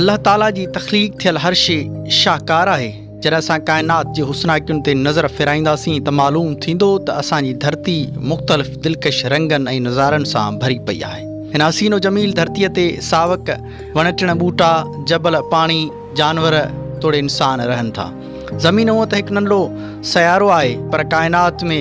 الله تعاليٰ جي تخليق ٿيل هر شيء شاهڪار آهي. جڏهن اسان ڪائنات جي حسناڪين تي نظر ڦيرائينداسين ته معلوم ٿيندو ته اسان جي ڌرتي مختلف دلڪش رنگن ۽ نظارن سان ڀري پئي آهي. هن حسين و جميل ڌرتيء تي ساوڪ، وڻ ٽڻ ٻوٽا، جبل، پاڻي، جانور توڙي انسان رهن ٿا. زمين هونء ته هڪ ننڍڙو سيارو آهي پر ڪائنات ۾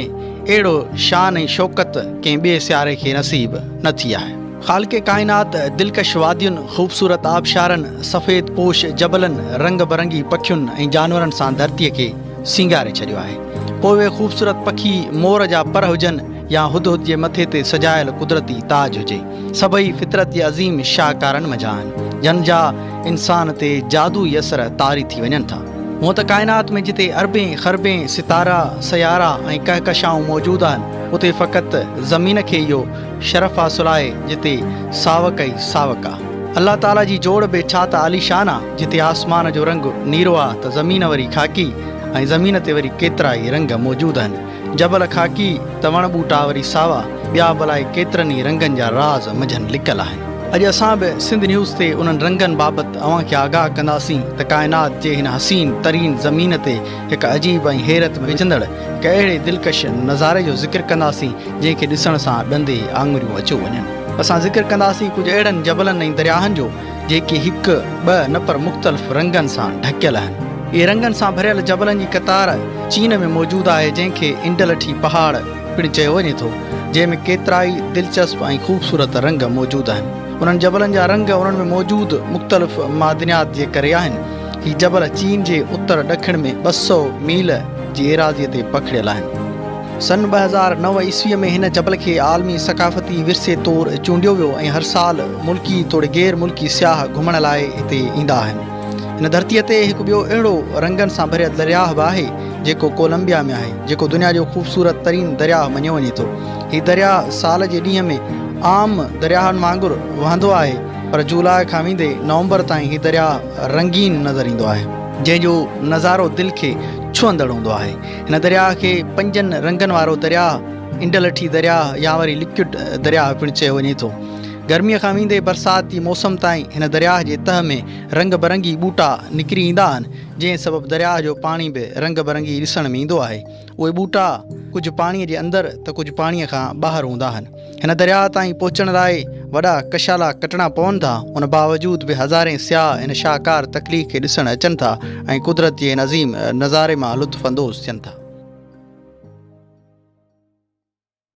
اهڙو شان ۽ شوڪت ڪنهن ٻئي سياري کي نصيب نه ٿي آهي. خالق ڪائنات دلڪش وادين، خوبصورت آبشارن، سفيد پوش جبلن، رنگ برنگي پکين ۽ جانورن سان ڌرتيء کي سينگاري ڇڏيو آهي. پوء اهي خوبصورت پکي مور جا پر هجن يا هدهد جي مٿي تي سجايل قدرتي تاج هجي، سڀئي فطرت جي عظيم شاهڪارن منجهان آهن، جن جا انسان تي جادوئي اثر طاري ٿي وڃن ٿا. هونء ته ڪائنات ۾ جتي اربين خربين ستارا، سيارا ۽ ڪهڪشائون موجود آهن، اتي فقط زمين کي اهو شرف حاصل آهي جتي ساوڪ ئي ساوڪ آ. الله تعاليٰ جي جوڙ به ڇا ته عاليشان آ، جتي آسمان جو رنگ نيرو آ ته زمين وري خاڪي ۽ زمين تي وري ڪيترائي رنگ موجود آهن. جبل خاڪي ته وڻ ٻوٽا وري ساوا، ٻيا به الائي ڪيترن ئي رنگن جا راز منجهن لڪل آهن. اڄ اسان به سنڌ نيوز تي انهن رنگن بابت اوهان کي آگاهه ڪنداسين ته ڪائنات جي هن حسين ترين زمين تي هڪ عجيب ۽ حيرت ۾ وجهندڙ هڪ اهڙي دلڪش نظاري جو ذڪر ڪنداسين جنهن کي ڏسڻ سان ڏندي آڱريون اچيو وڃن. اسان ذڪر ڪنداسين ڪجهه اهڙن جبلن ۽ درياهن جو جيڪي هڪ، ٻه نه پر مختلف رنگن سان ڍڪيل آهن. اهي رنگن سان ڀريل جبلن جي قطار چين ۾ موجود آهي جنهن کي انڊلٺي پهاڙ پڻ چيو وڃي ٿو جنهن ۾ ڪيترائي دلچسپ ۽ خوبصورت رنگ موجود آهن. انهن جبلن جا رنگ انهن ۾ موجود مختلف معدنيات جي ڪري آهن. هي جبل چين جي اتر ڏکڻ ۾ 200 ميل جي ايراضيء تي پکڙيل آهن. سن 2009 عيسويء ۾ هن جبل کي عالمي ثقافتي ورثي طور چونڊيو ويو ۽ هر سال ملڪي توڙي غير ملڪي سياح گهمڻ لاء هتي ايندا آهن. هن ڌرتيء تي هڪ ٻيو اهڙو رنگن سان ڀريل درياهه به آهي، جيڪو ڪولمبيا ۾ آهي، جيڪو دنيا جو خوبصورت ترين درياهه مڃيو وڃي ٿو. هي درياهه سال جي ڏينهن ۾ عام درياهن وانگر وهندو آهي، پر جولاء کان ويندي نومبر تائين هي درياهه رنگين نظر ايندو آهي. جنهن جو نظارو دل کي ڇهندڙ هوندو آهي. هن درياهه کي پنجن رنگن وارو درياهه، انڊلٺي درياهه يا وري لڪوئڊ درياهه پڻ چيو وڃي ٿو. گرميء کان ويندي برسات جي موسم تائين هن درياهه جي تهه ۾ رنگ برنگي ٻوٽا نڪري ايندا آهن، جنهن سبب درياهه جو پاڻي به رنگ برنگي ڏسڻ ۾ ايندو آهي. اهي ٻوٽا ڪجهه پاڻيء جي اندر ته ڪجهه پاڻيء کان ٻاهر هوندا آهن. هن درياهه تائين پهچڻ لاء وڏا ڪشالا ڪٽڻا پون ٿا، ان باوجود به هزارين سياح هن شاهڪار تخليق کي ڏسڻ اچن ٿا ۽ قدرت جي هن عظيم نظاري مان لطف اندوز ٿين ٿا.